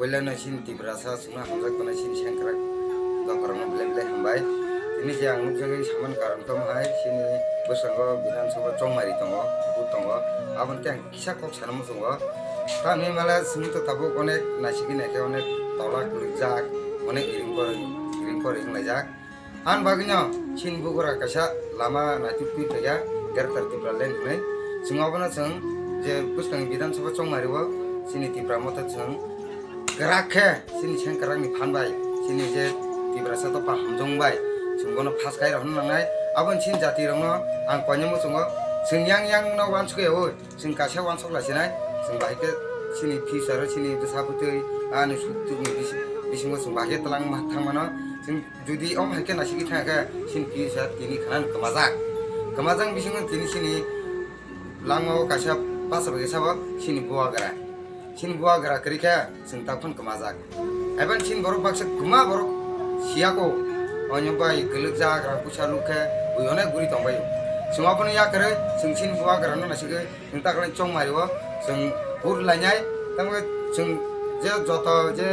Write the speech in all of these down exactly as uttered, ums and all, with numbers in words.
Puila no chini Tiprasa chwngno hamjak tongnai chini sengkrak dophar no belai belai hambai. Tini je ang nukjagwi samani karon tamo hai chini bwskango Bidhan Sabha chongmari tongo, booth tongo. Aboni tei ang kisa kok sana muchungo. Tamni mala chwng to tabuk onek naisingwi naikhe onek tola kwrwijak, onek iring koroi, iring koroi wnglaijak. Ani bagwino chini bugra kaisa lama naitugtwi phaikha Greater Tipraland hinwi. Chwng obono chwng je bwskang Bidhan Sabha chongmario chini Tipra Motha chwng kwrak khe chini sengkrakni phan bai chini je Tiprasa dopha hamjong bai chwng bono phas khai rw hwnna nangnai. Aboni chini jatirokno ang koinwi muchungo chwng yang yang no uansukya oi. Chwng kaisa uansuk laisinai, chwng bahai khe chini future o chini bwsa bwtwi ani suk tukni bis-, bisingo chwng bahai khe twlang ma-, thang mano. Chwng jodi omo hai khe naisingwi thang khe chini future tini khana kwmajak. Kwmajak bisingo tini chini langmao kaisa bacha bai khe sabo chini bubagra. Chini bubagra kwrwi khe chwng takhon kwmajak. Haibani chini borok baksa kwma borok siyako. Oino bai kwlwkjak rang puisa lukhe bui onek guri tongbaio. Chwng abono yakarwi chwng chini bubagrano naisingwi chwng takhwlai chongmario chwng vote lainai. Tamo chwng je joto je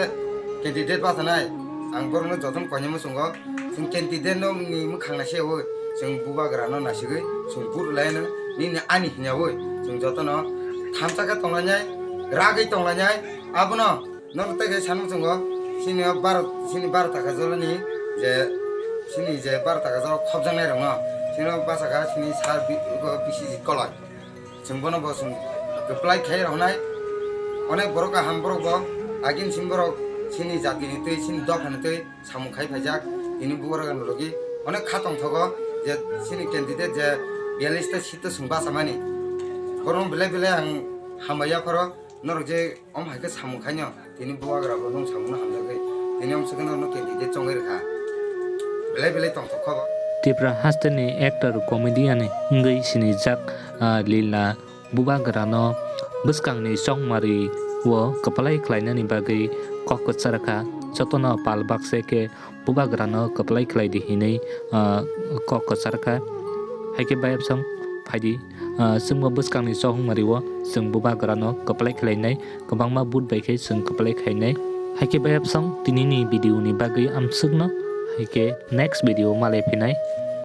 candidate bachanai ang borokno jotono koinwi muchungo. Chwng candidate no ni mwkhang naisingwi chwng bubagrano naisingwi chwng vote lainai nini ani hinyawi chwng jotono thamsa khe tonglainai, ragwi tonglainai. Abono nono tei khe sanwi chwngo, chini o baro, chini baro taka jolani je, chini je baro taka jolo khopjaknai rokno, chini o bachakha chini sir bi-, B C G koloi. Chwng bono bo chwng kwplai khai rwnai. Onek borok kaham borok bo, agin simi borok chini jatini twi, chini dophani twi samung khai phaijak. Tini bubagra logi onek kha tongthogo je chini candidate je biyallis ta seat o chwng bachamani. Borokno belai belai ang hambai yapharo. Norok je omo hai khe samung khaino, tini bubagra bo nwng samungno hamjagwi, tini omo swkhe norokno candidate chongwi rwkha. Belai belai tongthok kho bo. Tipra hasteni actor, comedian wngwi sinijak, ah, Lila bubagrano bwskangni chongmari o kwplai khlainani bagwi kok kwcharkha, jotono pal baksa khe bubagrano kwplai khlai di hinwi, ah, kok kwchar kha. Hai khe bayapsong phai di, ah, chwngbo bwskangni chongmari o chwng bubagrano kwplai khlainai, kwbangma vote bai khe chwng kwplai khainai. Hai khe bayapsong tinini video ni bagwi amswkno, hai khe next video malai phinai.